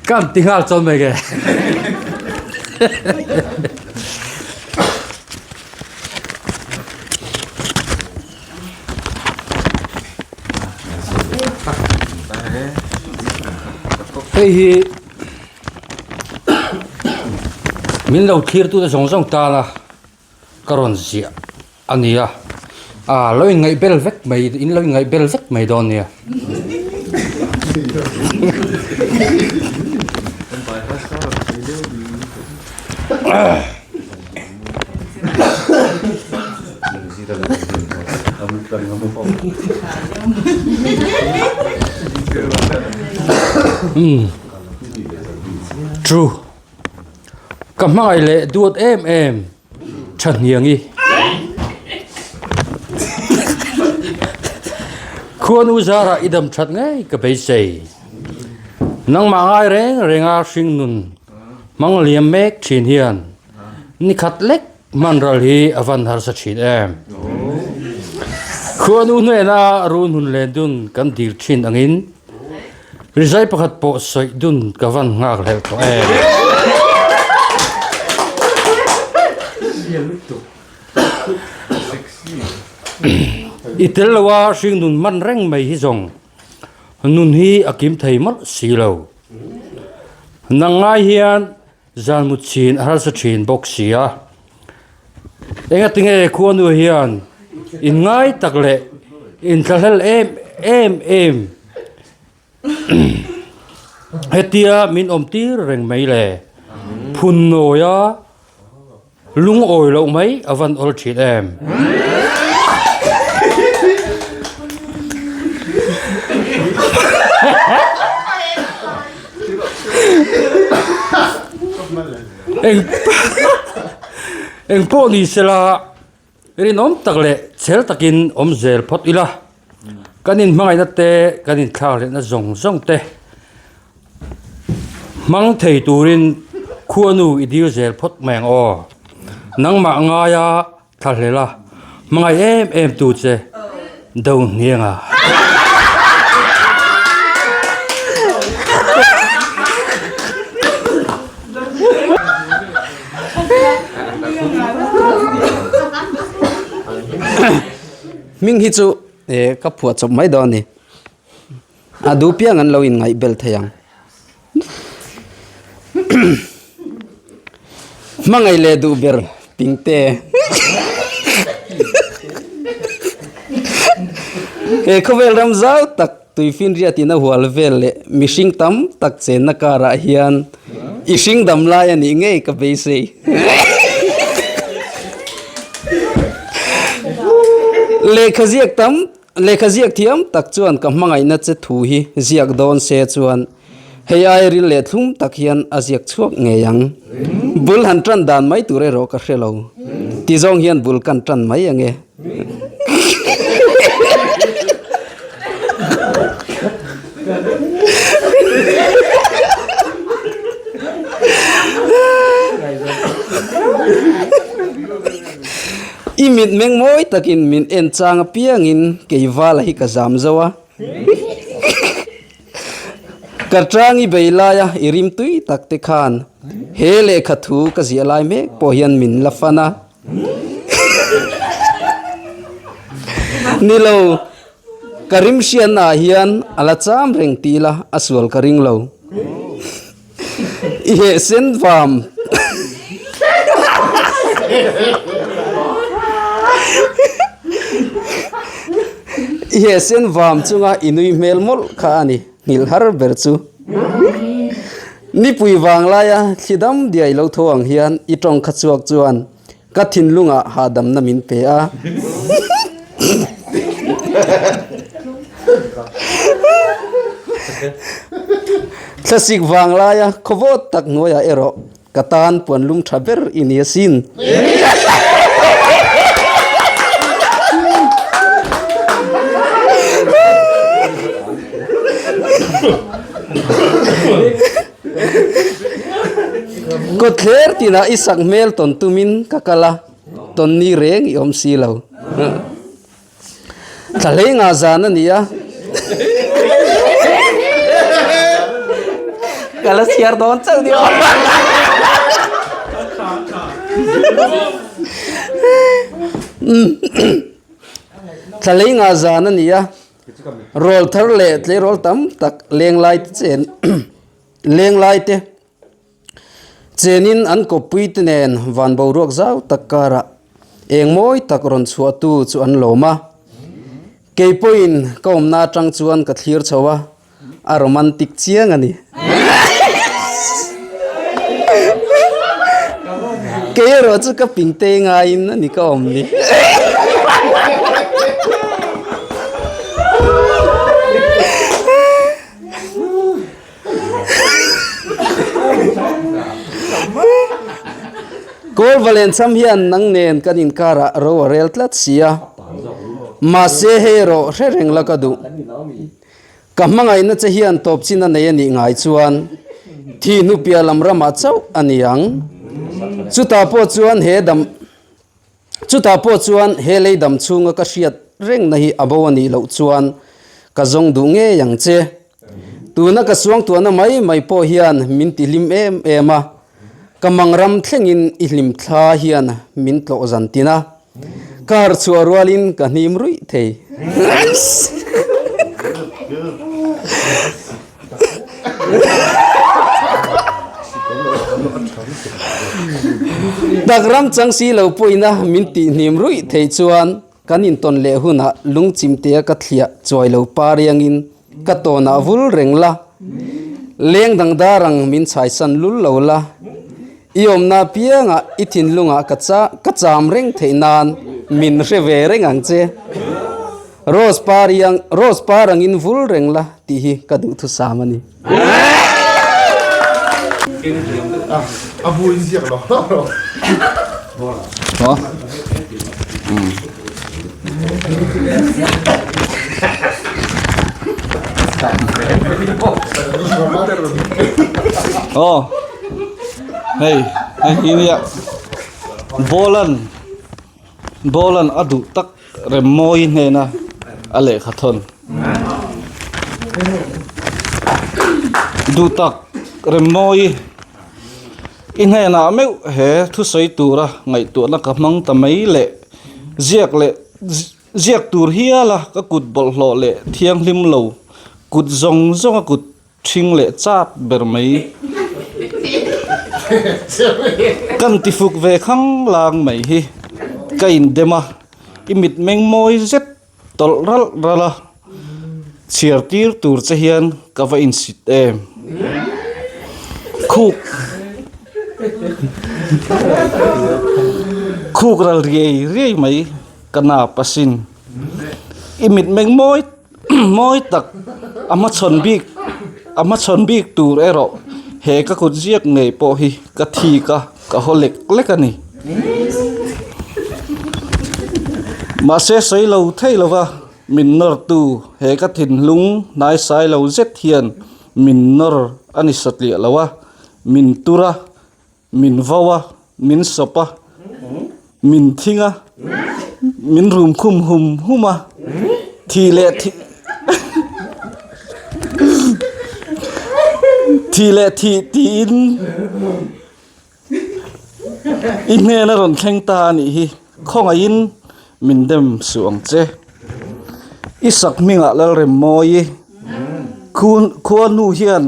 Kan ti nghal chawn mai ke. Hei hi min lo thlir tute zawng zawng tana ka rawn ziah a ni a ah lo inngaih bel vek mai in lo inngaih bel vek mai dawn nia. True. Ka hmangaih leh duat em em tha hniangi. Khuanu zarah i dam that ngei ka beisei. Nangmah ngai reng renga hringnun hmang liam mek thin hian nikhat lek hman ral hi a van harsa thin em. Khuanu hnena runhun len dun kan dil thin angin rizai pakhat pawh sawi dun ka van nghak hlelh tawh em. I tel loa hringnun hman reng mai hi zawng nun hi a kim thei mawlh si lo. Nang ngai hian zan mut chin a harsa thin bawk si a. Engatinge khuanu hian inngai tak leh inthlahlel em em em hetia min awm tir reng mai le. Phun nawia Lungawi loh mai a van awl thin em? Eng pawh ni sela rinawm tak leh chhel takin awm zel phawt ila, kan inhmangaihna te, kan inthlakhlehna zawng zawng te Hmang thei turin khuanu i dil zel phawt mai ang aw. Nangmah ngaia thla hlel a, hmangaih em em tu che do hniang a. Hming hi chu ka phuah chawp mai dawn a ni. A duh piang an lo inngaih bel thei ang. Hmangaih leh duh ber Pingte. He khawvel ram zau tak tuifinriat in a hual vel leh mihring tam tak chenna karah hian i hring dam lai a nih ngei ka beisei. Lehkha ziak tam Lehkha ziak thiam tak chuan ka hmangaihna che thu hi ziak dawn se chuan hei ai ril leh thlum tak hian a ziak chhuak ngei ang. Bul han tan dan mai tur erawh ka hre lo. Ti zawng hian bul kan tan mai ang e. I mit meng mawi takin min en chang apiangin kei vala hi ka zam zo a. Ka tang i bei laia i rim tui tak te khan he lehkha thu ka ziah lai mek pawh hian min la fan a. Ni lo, ka rim hriatna ah hian a la cham reng ti ila a sual ka ring lo. I heh sen vam. I heh sen vam chunga i nui hmel mawlh kha a ni, nghilh har ber chu. Nipui vang laia thli dam diai lo tho ang hian i tawng kha chhuak chuan ka thinlungah hahdamna min pe a. Thlasik vang laia khawvawt tak hnuaiah erawh ka tan puan lum tha ber i ni asin. Kawtthler tinah i sak hmel tawn tumin ka kal a, tawn ni reng i awm si lo. Thla hlei nga zan a ni a. Ka la chhiar dawn chauh ni aw. Thla lei ngah zan a ni a, rawl thar leh tleirawl tam tak leng lai te chen leng lai te chenin an kawppui te nen van boruak zau tak karah eng mawi tak rawn chhuahtu chu an lawm a. Kei pawhin ka awmna atang chuan ka thlir chho a. A romantic chiang a ni. Kei erawh chu ka pingte ngaiin a ni ka awm ni. Kawl Valencham hian nang nen kan inkarah ro a rel tlat si a, mahse hei erawh hre reng la ka duh. Ka hmangaihna che hian tawp chin a nei a nih ngai chuan thi hnu piah lam ramah chauh a ni ang. Chutah pawh chuan he dam Chutah pawh chuan he lei dam chhunga ka hriat rengna hi a bo a nih loh chuan ka zawng duh ngei ang che. Tuna ka suangtuahna mai mai pawh hian min ti hlim em em a, ka mangram thlengin i hlim thla hian min tlawh zan tin a. Ka harh chhuah rualin ka hnim ruih thei. Tak ram chang si lo pawhin a min tih hnim ruih thei chuan kan intawn leh hunah lungchimtea ka thliah chuai lo par iangin ka tawnah vul reng la, leng dang darang min chhaisan lul lo la. I awmna apiangah i thinlungah ka cha ka cham reng theih nan min hre ve reng ang che. Rose par iang Rose par angin vul reng la tih hi ka duhthusam a ni. A bu in ziak lo lo lo. Maw? Aw. Hei hei hi nia Bolan Bolan a duh tak rem mawi hnena a lehkha thawn duh tak rem mawi i hnenah meuh he thusawi tura ngaihtuahna ka hmang ta mai leh ziak leh ziak tur hiala ka kut bawlhhlawh leh thianghlim lo kut zawng zawng a kut Ṭhing leh chak ber mai. Kan ti fuk ve khang lang mai hi ka indem a, i mitmeng mawi zet tawlh ralh ralh a, chhiar tir tur che hian ka va insit em. Khuk khuk ral riai riai mai ka nap asin. I mitmeng mawi. Mawi tak a hmachhawn bik a hmachhawn bik tur erawh he ka kut ziak ngei pawh hi ka thik a ka haw lek lek a ni. Mahse sawi lo thei lova min nawrtu he ka thinlung hnaisai lo zet hian min nawr a ni satliah lo a, min tur a Min vau a, min sawp a, min thing a, min rum khum hum hum a, thih leh thih thih leh thih tiin i hnen a rawn thleng ta a nih hi, khawngaihin min dem suh ang che. I sak hmingah Lalremmawi khua hnu hian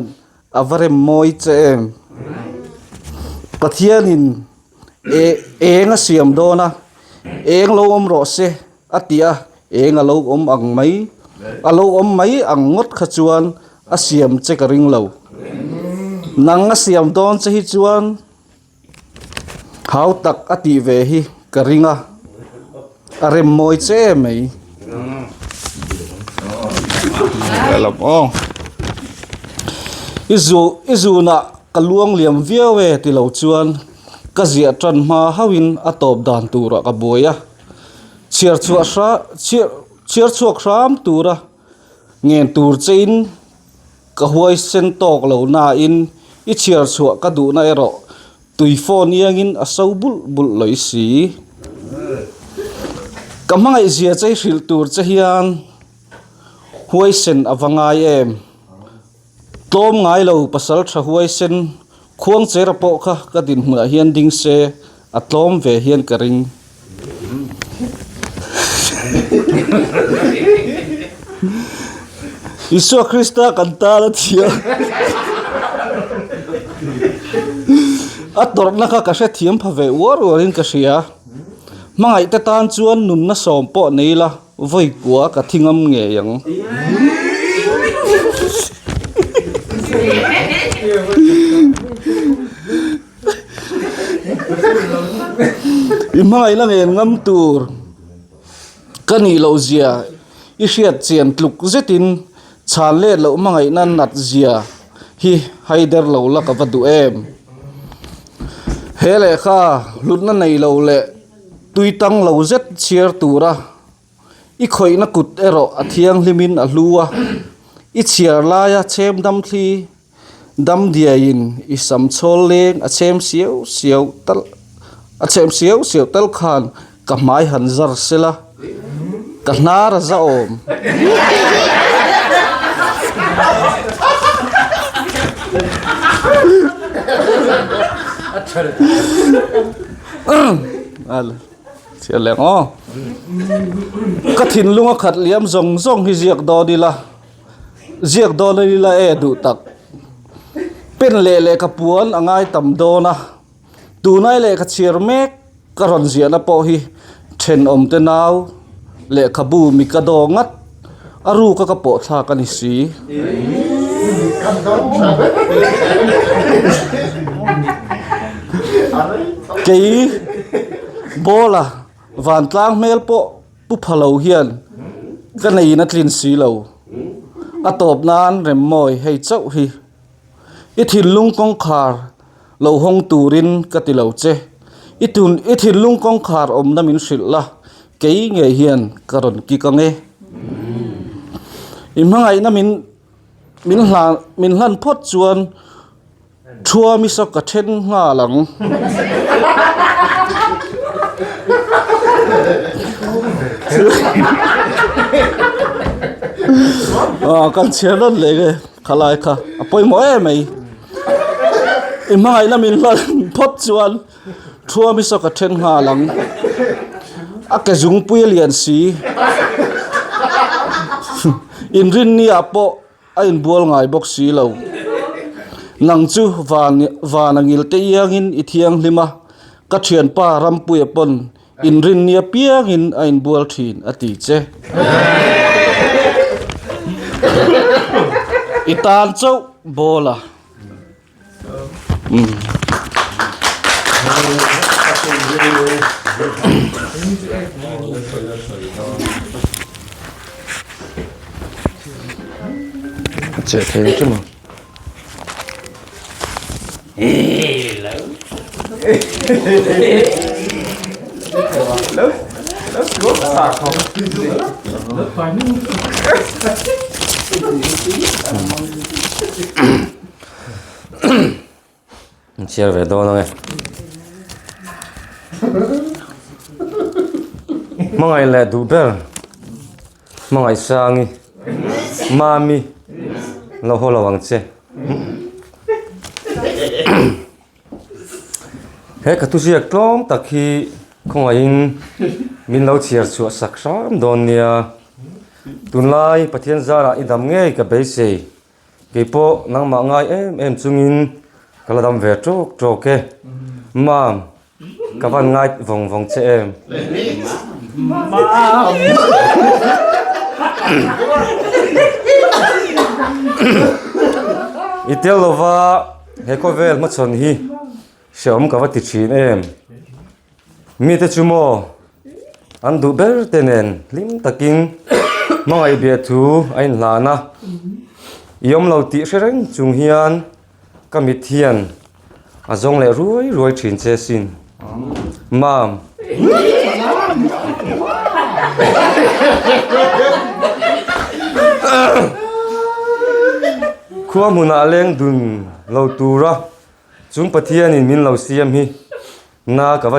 A va rem mawi che em? Pathianin e eng a siam dawn a, eng lo awm rawh se a ti a, eng a lo awm ang mai, a lo awm mai ang ngawt kha chuan a siam che ka ring lo. Nang a siam dawn che hi chuan Hau tak a tih ve hi ka ring a, a rem mawi che mai. I zu i zunah ka luang liam viau e ti lo chuan ka ziah tan hma hauhin a tawp dan turah ka buai a, chhiar chhuah hra chhiar chhiar chhuak hram tura ngen tur chein Ka huaisen tawk lo nain i chhiar chhuah ka duhna erawh tui phone iangin a so bulh bulh lawih si. Ka hmangaihzia che i hrilh tur che hian huaisen a va ngai em? Tlawm ngai lo pasal tha huaisen Khuangchera pawh kha ka dinhmunah hian ding se a tlawm ve hian ka ring. Isua Krista kan tan a thiam. A tawrhna kha ka hrethiam pha ve uar uarin ka hria. Hmangaihte tan chuan nunna sawm pawh nei la. Vawi kua ka thi ngam ngei ang. I hmangaihna ngen ngam tur ka nih loh zia i hriat chian tluk zetin chhan let loh hmangaihna nat zia hi haider lo la ka va duh em. He lehkha hlutna nei lo leh tui tang lo zet chhiar tura I khawihna kut erawh a thianghlimin a hlu a, i chhiar laia chhem dam thli dam diaiin i sam chhawl leng a chhem siau siau tal a chhem siau siau tal khan ka hmai han zar sela ka hnar a za awm. Chhiar leh ang aw. Ka thinlung a khat liam zawng zawng hi ziak dawn ila, ziak dawn ila e duh tak. Pen leh lehkha puan a ngai tam dawn a, tunai lehkha chhiar mek ka rawn ziahna pawh hi thenawmte nau lehkhabu mi ka daw ngat a ruka ka pawh thlak a ni si. Kei Bawla vantlang hmel pawh pu pha lo hian ka neiin a tlin si lo. A tawp nan Remmawi hei chauh hi i thinlung kawngkhar lo hawng turin ka ti lo che. I tun i thinlung kawngkhar awmna min hrilh la, kei ngei hian ka rawn kik ang e. I hmangaihna min min hlan min hlan phawt chuan Thuami saw ka then nghal ang. Ah, kan chhiar nawn leh nge khalai kha a pawimawh em mai. I hmangaihna min hlan phawt chuan Thuami saw ka then nghal ang. A ke zungpui a lian si. Inrinni ah pawh A inbual ngai bawk si lo. Nang chu van van a ngil te iangin i thianghlim a, ka thianpa Rampuia pawn inrinni apiangin a inbual thin a ti che. I tan chauh bawl a. Che thei chu maw. Chhiar ve dawn ang e. Hmangaih leh duh ber Hmangaih Sangi Mami lo haw lo ang che. He ka thuziak tlawm tak hi khawngaihin min lo chhiar chhuah sak hram dawn nia. Tunlai Pathian zarah i dam ngei ka beisei. Kei pawh nangmah ngai em em chungin ka la dam ve tawk tawk e. Mam, ka van ngai vawng vawng che em. I tel lova he khawvel hmachhawn hi hreawm ka va ti thin em. Mite chu maw an duh ber te nen hlim takin hmangaih biah thu a inhlan a, i awm lo tih hre reng chung hian ka mit hian a zawng leh ruai ruai thin che sin. Mam. Khua hmunah leng dun lo tura chung Pathianin min lo siam hi. Na ka va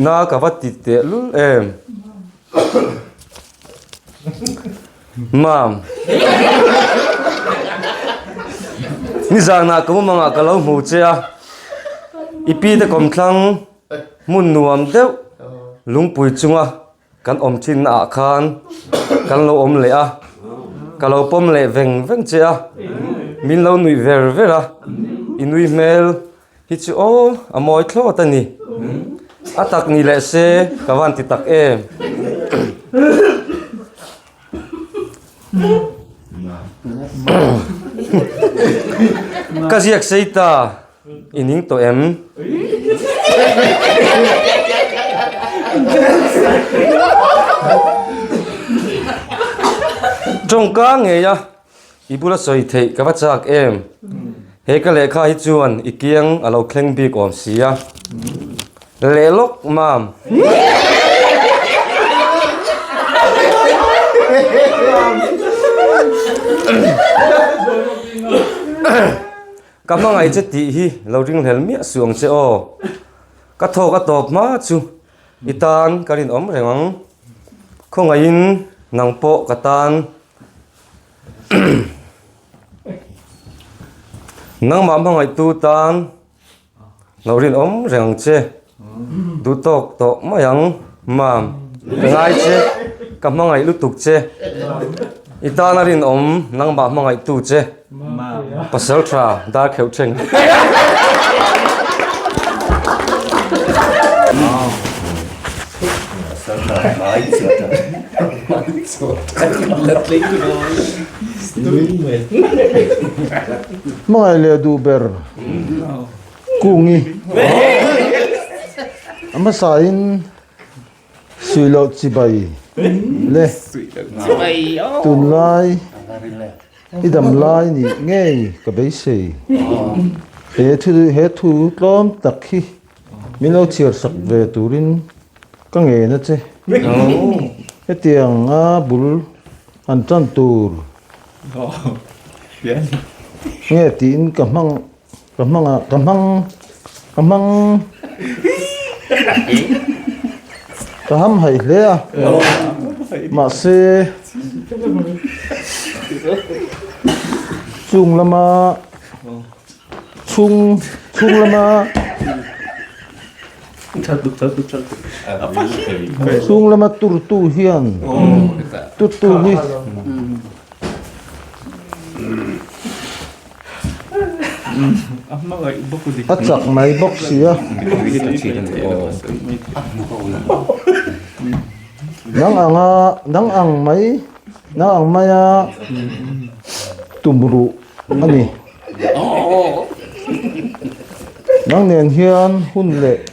na ka va ti teh lul em. Mam. Nizanah ka mumangah ka lo hmu che a, i pi te kawmthlang hmun nuam deuh lungpui chunga kan awm thinna ah khan kan lo awm leh a, ka lo pawm leh veng veng che a, min lo nuih ver ver a, i nui hmel hi chu aw a mawi thlawt a ni, a tak ni leh se ka van ti tak em. Ka ziak sei ta i ning tawh em? Tawngka ngei a i bula sawi theih ka va chak em? He ka lehkha hi chuan i kiang a lo thleng bik awm si a. Leh lawk mam. Ka hmangaih che tih hi lo ringhlel miah suh ang che aw. Ka thawk a tawp hma chu i tan ka rinawm reng ang. Khawngaihin nang pawh ka tan. Nangmah hmangaihtu tan lo rinawm reng ang che. Duh tawk tawh mai ang mam. Ka ngai che, ka hmangaih lutuk che. I tana rinawm nangmah hmangaihtu che. Pasal tha dar kheuh theng. Hmangaih leh duh ber Kungi a hmasain Suih loh chibai le tunlai i dam lai nih ngei ka beisei. He thu he thu tlawm tak hi min lo chhiar sak ve turin ka ngen a che. Hetiang a bul han tan tur nge tiin ka hmang Ka hmang a, ka hmang, ka hmang, ka ham haih hle a, mahse chung lama chhung chhung lama chhung lama turtu hian turtu hi. A chak mai bawk si a. Nang anga nang ang mai nang ang maia tum ruh a ni. Nang nen hian hun leh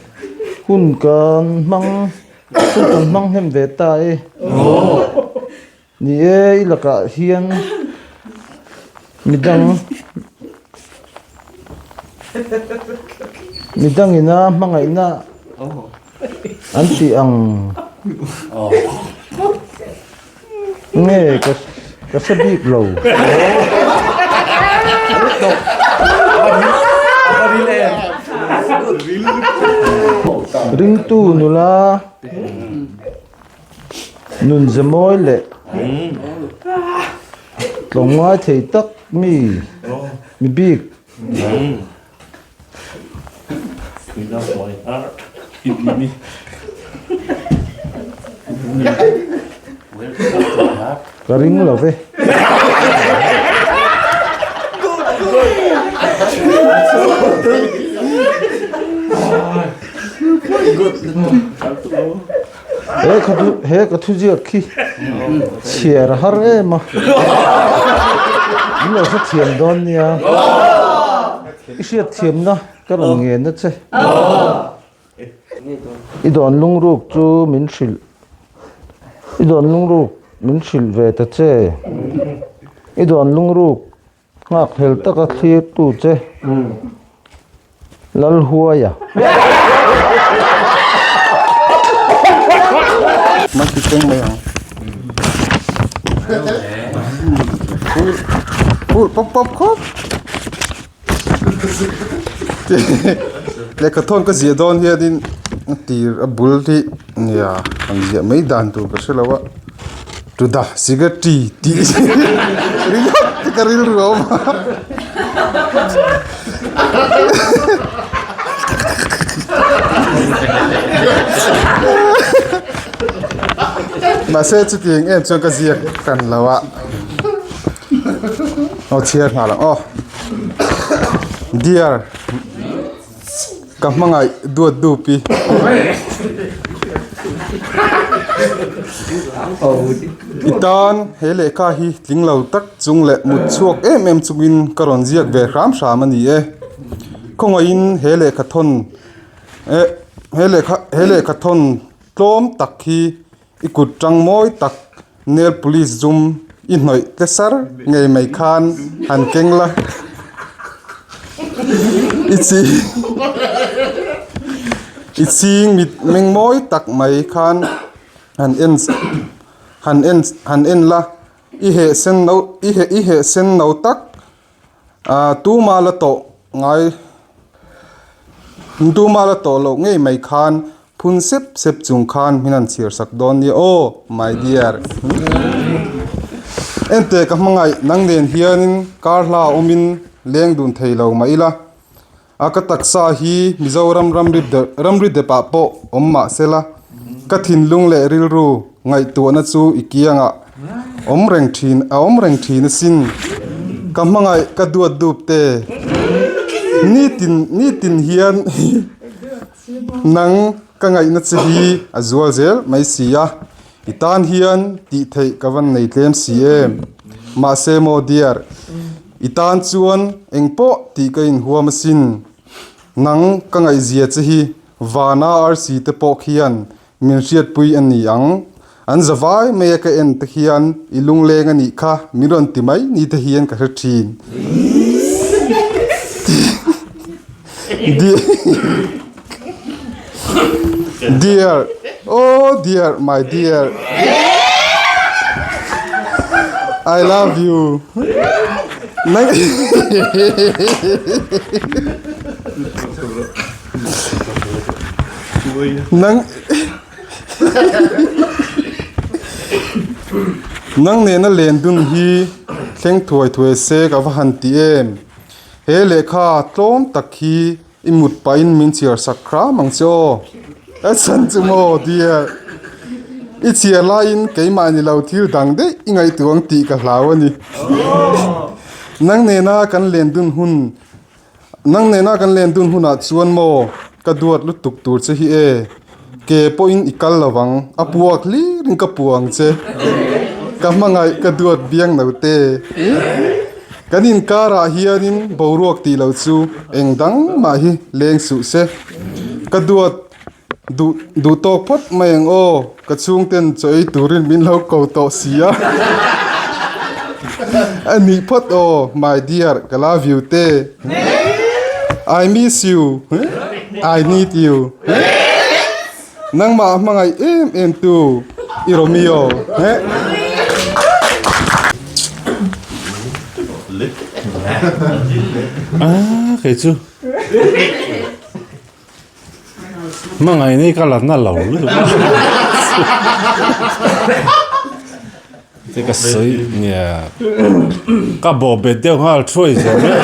hun kan hmang hun kan hmang hnem ve ta e. Ni e, i lakah hian midang midangina hmangaihna an tih ang nge ka ka hre bik lo. Ringtu nula. Nunze mawi leh tlawmngai thei tak mi mi bik. Ka ring lo ve. He ka thu he ka thu ziak khi chhiar a har em a min lo hre thiam dawn nia i hriat thiamna ka rawn ngen a che i dawn lungruk chu min hrilh i dawn lungruk min hrilh ve ta che i dawn lungruk Nghak hel taka thlir tu che Lalhuaia. Maki teng mai ang. Phur pawp pawp khawp. Lehkha thawn ka ziah dawn hianin a tir a bul hi nia an ziah mai dan tur ka hre lo a. To the secretary tih ringawt te ka rilru a awm a. Mahse chutiang em chuan ka ziak tan lo a. Aw chhiar nghal ang aw. Dear Ka hmangaih duat dup i. I tan he lehkha hi tling lo tak chung leh mut chhuak em em chungin ka rawn ziak ve hram hram a ni e. Khawngaihin he lehkha thawn eh he lehkha he lehkha thawn tlawm tak hi I kut tang mawi tak nail polish zum i hnawih tle sar ngei mai khan han keng la. I chi I ching mit meng mawi tak mai khan han en han en han en la. I heh sen no i heh i heh sen no tak ah tuma la tawh ngai tuma la tawh loh ngei mai khan Phun sep sep chung khan min han chhiar sak dawn nia aw my dear. Ente ka hmangaih nang nen hianin kar hla awmin leng dun thei lo mah ila. A ka taksa hi Mizoram ramri ramri depah pawh awm mah sela ka thinlung leh rilru ngaihtuahna chu i kiangah awm reng thin a awm reng thin asin. Ka hmangaih ka duat dup te nitin nitin hian Nang ka ngaihna che hi a zual zel mai si a, i tan hian tih theih ka van nei tlem si em? Mahse maw dear, i tan chuan engpawh tih ka inhuam asin. Nang ka ngaihzia che hi vana arsi te pawh khian min hriatpui a ni ang. An zavai mai a ka en te khian i lungleng a nih kha min rawn ti mai ni te hian ka hre thin. Dear, oh dear, my dear. I love you. Nang Nang Nang nena len dun hi thleng thuai thuai se ka va han ti em. He lehkha tlawm tak hi i mut pahin min chhiar sak hram ang che aw. A chhan chu maw dear. I chhiar laiin keimah ni lo thil dang daih i ngaihtuah ang tih ka hlau a ni. Nang nena kan len dun hun Nang nena kan len dun hunah chuan maw ka duat lutuk tur che hi e, ke pawhin i kal lo vang, a puak hlirin ka puh ang che, ka hmangaih ka duat biang no te. Kan inkarah hianin boruak tih lo chu eng dang mah hi leng suh se, ka duat Duh duh tawk phawt mai ang aw, ka chhungten chaw ei turin min lo ko tawh si a. A nih phawt aw, my dear, ka love you te. I miss you, I need you. Nangmah hmangaih em em tu i Romeo. Ah, kei chu. Hmangaih nei ka latna lo lutuk a. Te ka sawi nia ka bawh bet deuh nghal thuai zawh mai.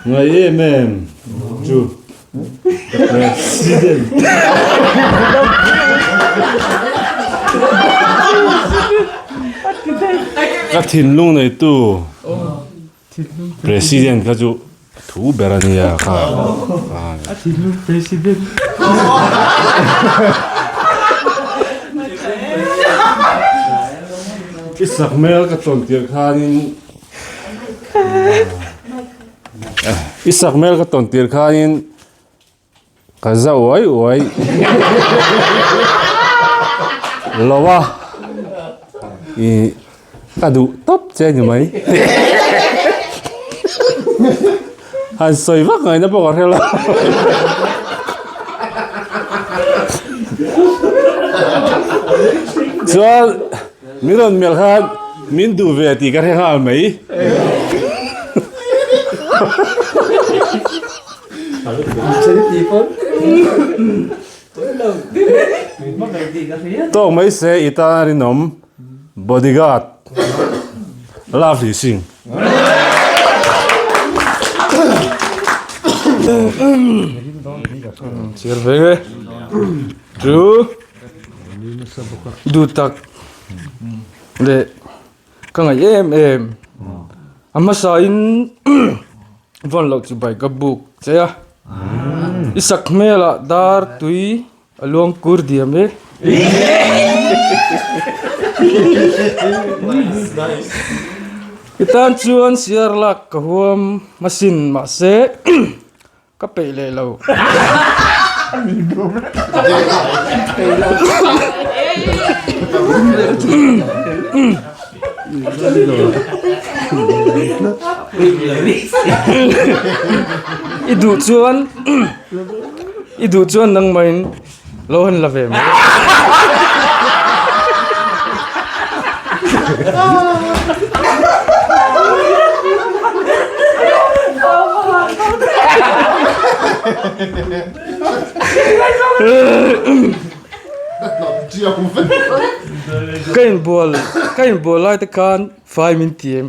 Ngai em em chu President. Ka thinlung neitu President kha chu thu ber a nia kha. A thinlung president. I sakhmel ka tawn tir khanin I sakhmel ka tawn tir khanin Ka za uai uai lo a, i ka duh tawp che ni mai. Han sawi vak ngaihna pawh ka hre lo. Chuan. Min rawn melh khan min duh ve tih ka hre nghal mai. Tawk mai se i tan a rinawm bodyguard Lovely Singh. Chhiar ve nge chu duh tak leh ka ngaih em em a hmasa in vawn loh chu bai ka buk che a i sak hmelah dar tui A luang kur diam e. I tan chuan siar lak ka huam asin mahse ka peih leh lo. I duh chuan I duh chuan nangmahin lo han la ve mai. Ka inbual ka inbual lai te khan fai min ti em.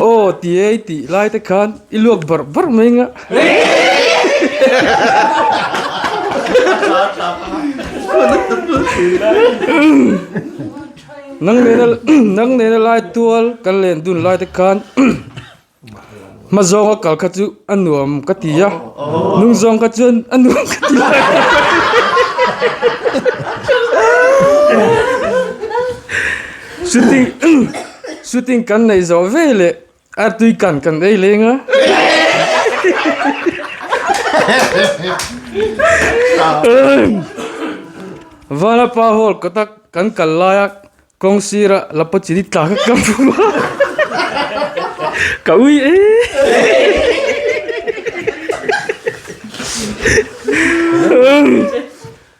Aw ti ei tih lai te khan i luak barh barh mai anga. Nang nena nang nena lai tual kan len dun lai te khan Hma zawnga kal kha chu a nuam ka ti a, hnung zawng kha chuan a nuam ka ti lo. Shooting shooting kan neih zawh ve leh artui kan kan ei leng a. Vanapa hall kawta kan kal laia Kawng sira lapa chini tla kha ka hmu a, ka ui e.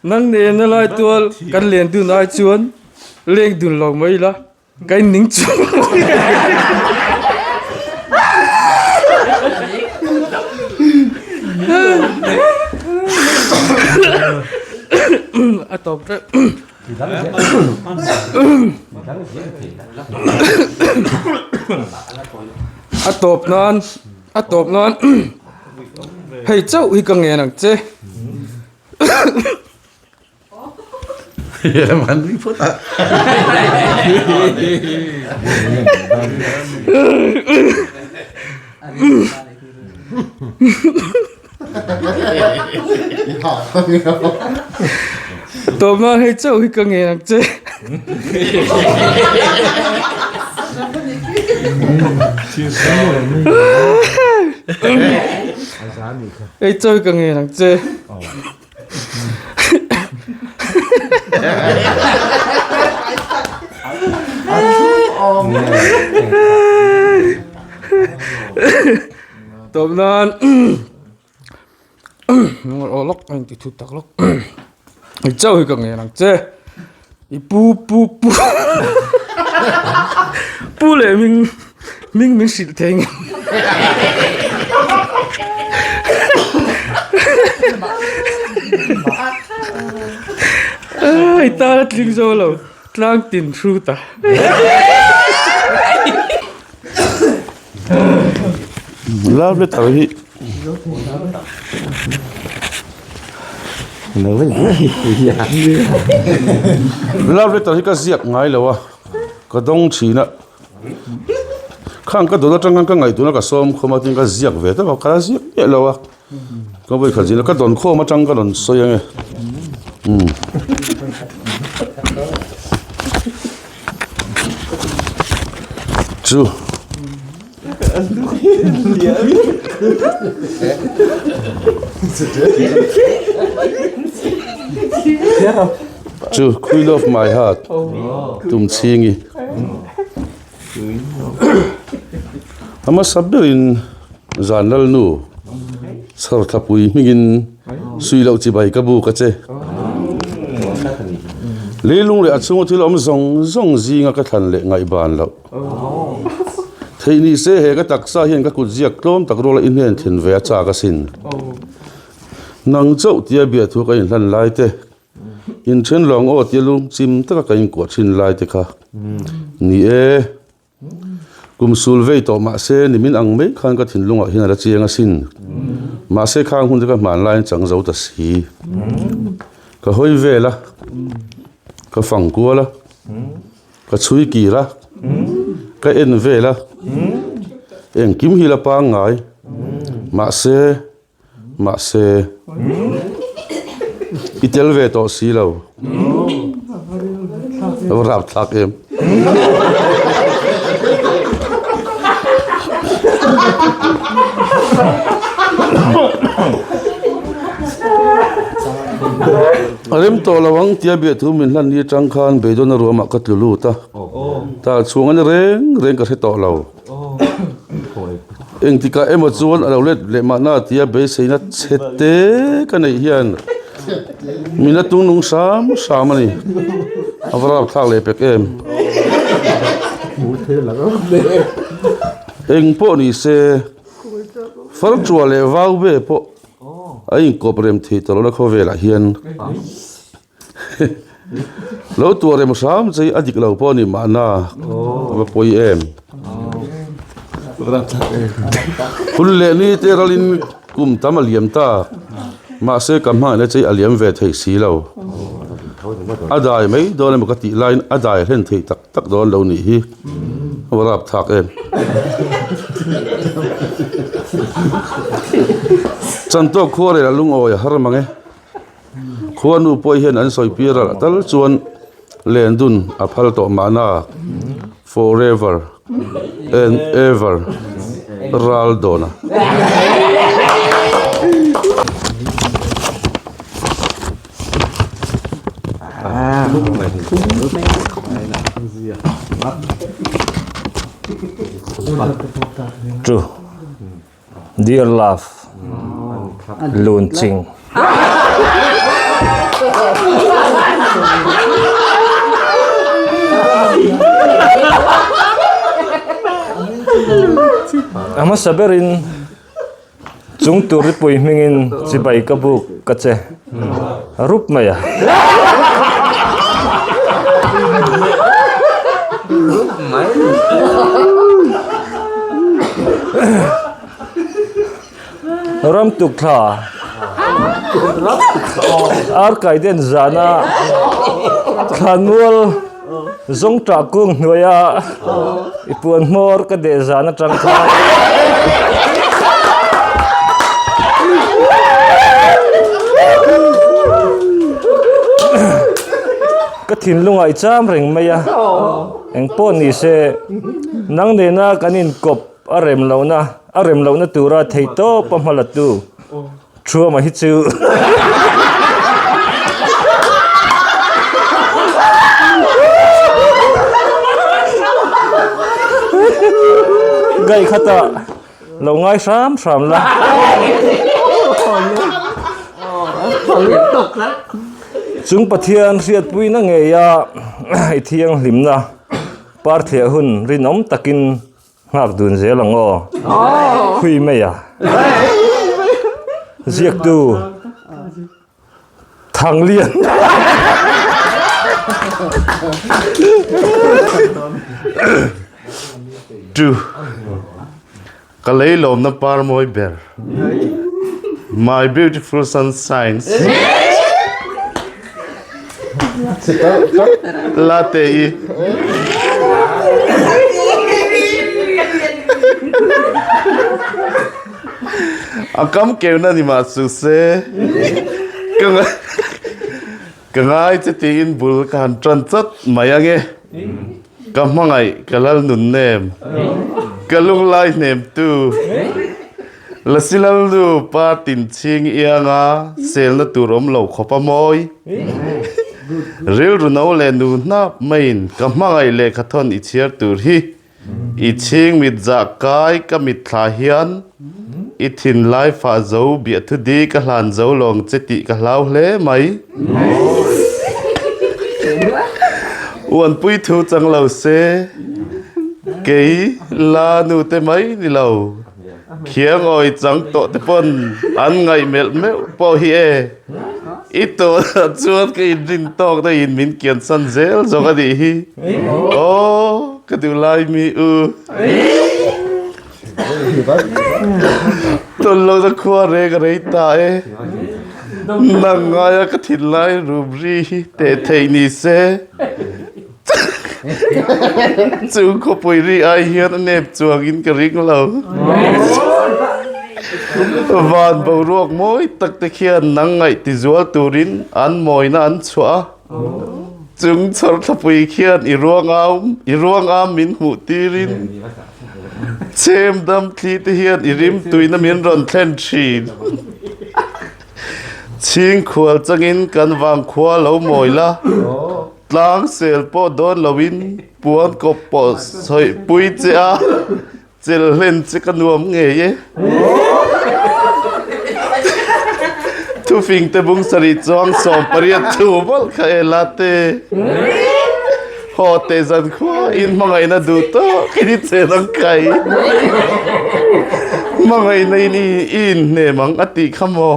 Nang nena lai tual kan len dun ai chuan leng dun lo mai ila ka in ning chu. A tawp teuh. A tawp nan a tawp nan hei chauh hi ka ngen ang che. Tawpna hei chauh hi ka ngen ang che. Hei chauh hi ka ngen ang che. Tawp nan aw lawk a inti thut tak lawk i chauh hi ka ngen ang che i pu pu pu pu leh hming hming min hrilh thei ang i tan a tling zo lo tlang tin hru ta. Love letter hi Love letter hi ka ziak ngai lo a ka dawng thin a khang ka dawn atang khan ka ngaih tuna ka sawm khawm a tin ka ziak ve tawp a ka la ziak miah lo a ka vawikhat zin a ka dawn khawm atang ka rawn sawi ange umm. Chu Chu Queen of my heart tum chhingi A hmasa berin zan lalnu chhar thlapui hmingin sui loh chibai ka buk a che. Leilung leh a chhunga thil awm zawng zawng zinga ka thlan leh ngaihban loh. Theih ni se he ka taksa hian ka kut ziak tlawm tak ruala i hnen thin ve a chak asin. Nang chauh tia biahthu ka inhlan lai te, inthen lawng aw tia lungchim taka ka inkuah thin lai te kha ni e. Kum sul vei tawh mahse nimin ang mai khan ka thinlungah hian a la chiang asin. Mahse khang hun te ka hman laiin chang zo ta si. Ka hawi vel a, ka fang kual a, ka chhui kir a, ka en vel a, engkim hi la pangngai. Mahse. Mahse, i tel ve tawh si lo. A va rap thlak em. A rem tawh lo ang tia biahthu min hlan ni atang khan beidawn a ruamah ka tlu lut a. Tal chhung a ni reng reng ka hre tawh lo. Engtikah emaw chuan a lo let leh mahna tia beiseina chhe te ka neih hian min la tung nung hram hram a ni. A va rapthlak leh pek em. Eng pawh ni se Farṭuah leh Vaube pawh a inkawp rem thei ta lohna khawvelah hian Lo tuah rem hram che hi a dik lo pawh a ni mahna a va pawi em. Hun leh ni te ralin kum tam a liam ta mahse ka hmangaihna che hi a liam ve thei si lo. A dai mai dawn emaw ka tih laiin a dai hlen thei tak tak dawn lo nih hi a va rapthlak em. Chantawk khuarel a lungawi a har mang e. Khuanu pawh hian an sawi pi ralh tal chuan lendun a phal tawh mahna forever and ever ral dawn a. True. Dear love, lun ching. A hmasa berin chung tur ripui hmingin chibai ka buk ka che rup mai a. Ram tuk thla ar kai den zana thlanmual zawng tah kung hnuaia i puan hmawr ka deh zan atang khan ka thinlungah i cham reng mai a engpawh ni se nang nena kan inkawp a rem lohna a rem lohna tura theihtawp a hma la tu Thuama hi chu Gaih khata lo ngai hram hram la. Chung Pathian hriatpuina ngeia i thianghlimna parthliah hun rinawm takin Nghak dun zel ang aw. Khui mai a. Ziaktu Thanglian. Tu ka lei lawmna par mawi ber. My beautiful sunshine. Latte i. A kam keuna ni mah su se. Ka ka ngai che tiin bul ka han tan chat mai ange. Ka hmangaih ka lal nun nem. Ka lunglai hnem tu. Lasilalnu pa tinchhing ianga selna tur awm lo khawp a mawi. Rilru no leh nu hnap maiin ka hmangaih lehkha thawn i chhiar tur hi i chhing mit zah kai ka mitthla hian i thinlai fah zo biahthu di ka hlan zo lawng che tih ka hlau hle mai. Uanpui thu chang lo se, kei la nu te mai ni lo, khiangawi chang tawh te pawn an ngaih melh meuh pawh hi e. I tawhah chuan ka inrin tawk daihin min kiansan zel zawk a nih hi. Aw, ka duh lai mi u. Tawn lohna khua reng a rei ta e. Nang ngaia ka thinlai rum ri hi teh theih ni se. Chung khawpui ri ai hian a nep chuangin ka ring lo. Van boruak mawi tak te khian nang ngaih tizual turin an mawina an chhuah a. Chung chhawrthlapui khian i ruangam i ruangam min hmuh tirin chhem dam thli te hian i rim tuina min rawn thlen thin. Chhing khual changin kan vangkhua lo mawi la, tlang sel pawh dawn loin puan kawp pawh sawihpui che a. Chel hlen che ka nuam ngei e. Thufing te bung sarih chuang 18 thu mawlh kha e la te. Haw teh zan khua in hmangaihna duh tawk in i chen ang kai. Hmangaihna in i inhnem ang a tih kha maw.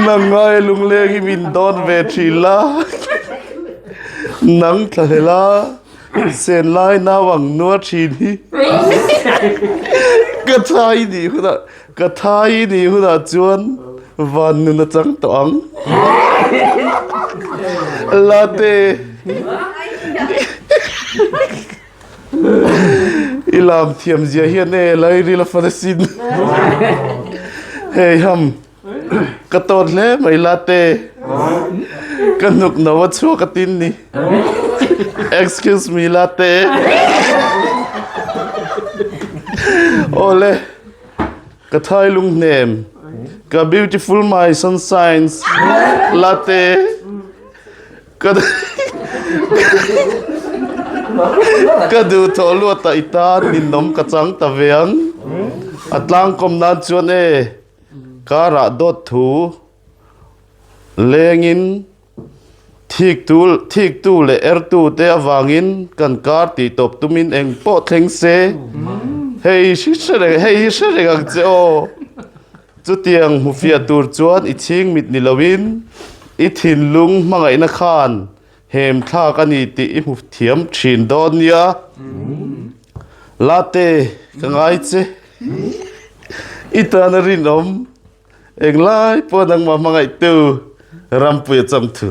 Nangai lungleng hi min dawn ve thin la, nang thla hlel a, sen lai nau ang nua thin hi ka thai nih hunah ka thai nih hunah chuan van nun a chang tawh ang. Late. I lam thiam zia hian e lairil a fan asin. Hei ham ka tawt hle mai la te. Ka hnuk no a chhuak a tin ni. Excuse me la te. Awle ka thai lung hnem ka beautiful my sunshines la te. Ka Ka duh thawh luat ah i tan ninawm ka chang ta ve ang. A tlangkawm nan chuan e karah dawt thu lengin thiktu thiktu leh ertu te avangin kan kar tih tawp tumin eng pawh thleng se hei hi hre reng hei hi hre reng ang che aw. Chutiang hmufiah tur chuan i chhing mit ni loin i thinlung hmangaihna khan hem thlak a ni tih i hmu thiam thin dawn nia. Late, ka ngai che. I tana rinawm englai pawh nangmah hmangaihtu Rampuia chawngthu.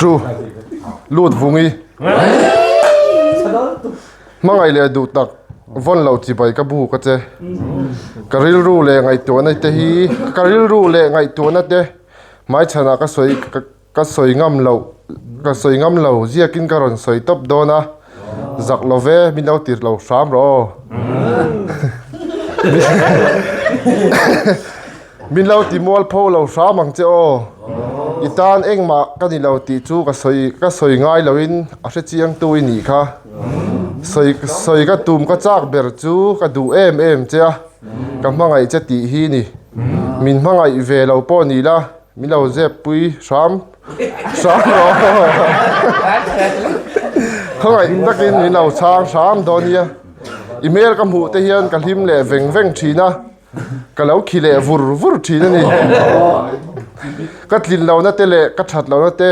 Chu, lut vungi. Hmangaih leh duh tak vawn lo chibai ka bu ka che. Ka rilru leh ngaihtuahna te hi ka rilru leh ngaihtuahna te hmaichhanah ka sawi ka sawi ngam loh ka sawi ngam lo ziakin ka rawn sawi tawp dawn a, zak lo ve min lo tir lo hram rawh aw. Min lo ti mual pho lo hram ang che aw. I tan engmah ka ni lo tih chu ka sawi ka sawi ngai loin a hre chiangtu i nih kha. Sawi sawi ka tum ka chak ber chu ka duh em em che a, ka hmangaih che tih hi ni. Min hmangaih ve lo pawh ni la, min lo zep pui hram hram rawh. Khawngaih takin min lo chhang hram dawn nia. I hmel ka hmuh te hian ka hlim leh veng veng thin a. Ka lo khi leh vur vur thin a ni. Ka tlin lohna te leh ka that lohna te,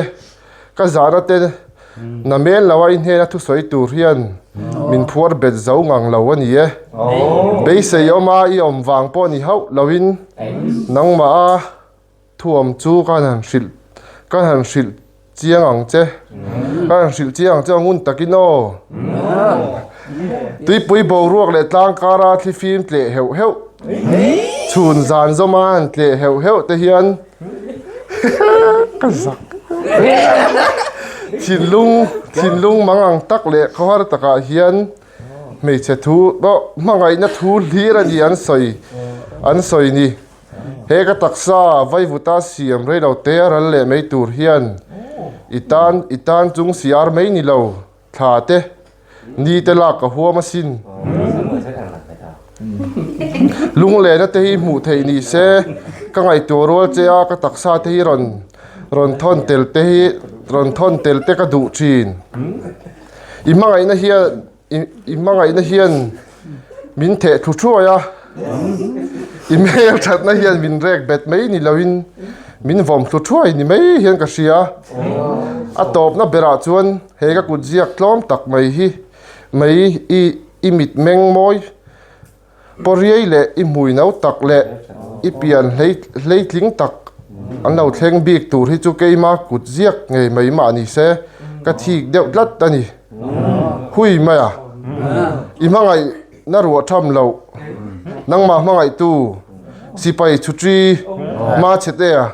ka zahna te na mel lo a i hnena thusawi tur hian min phuar bet zo ngang lo a ni e. Beisei awma i awm vang pawh ni hauh loin nangmah a Thuam chu ka han hrilh ka han hrilh chiang ang che ka han hrilh chiang ang che aw ngun takin aw tuipui boruak leh tlang kara thlifim tleh heuh heuh chhun zan zawma han tleh heuh heuh te hian ka zak thinlung thinlung mang ang tak leh khawhar takah hian hmeichhe thu pawh hmangaihna thu hlir a ni an sawi an sawi ni. He ka taksa vaivuta siam rei lo te a ral leh mai tur hian i tan i tan chung siar mai ni lo thla te. Ni te lak ka huam asin. Lunglena te hi hmuh theih ni se, ka ngaihtuah rual che a, ka taksa te hi rawn rawn thawn tel te hi rawn thawn tel te ka duh thin. I hmangaihna hian I hmangaihna hian min theh thlu thuai a, i hmel thatna hian min rek bet mai ni loin min vawm thlu thuai ni mai hian ka hria. A tawpna berah chuan he ka kut ziak tlawm tak mai hi mai i i mit meng mawi Pawriai leh i hmui no tak leh i pian hleitling tak an lo thleng bik tur hi chu keima kut ziak ngei mai mah ni se ka thik deuh tlat a ni. Hui mai a, i hmangaihna ruah tham loh, nangmah hmangaihtu sipai chhutri hma chhe te a.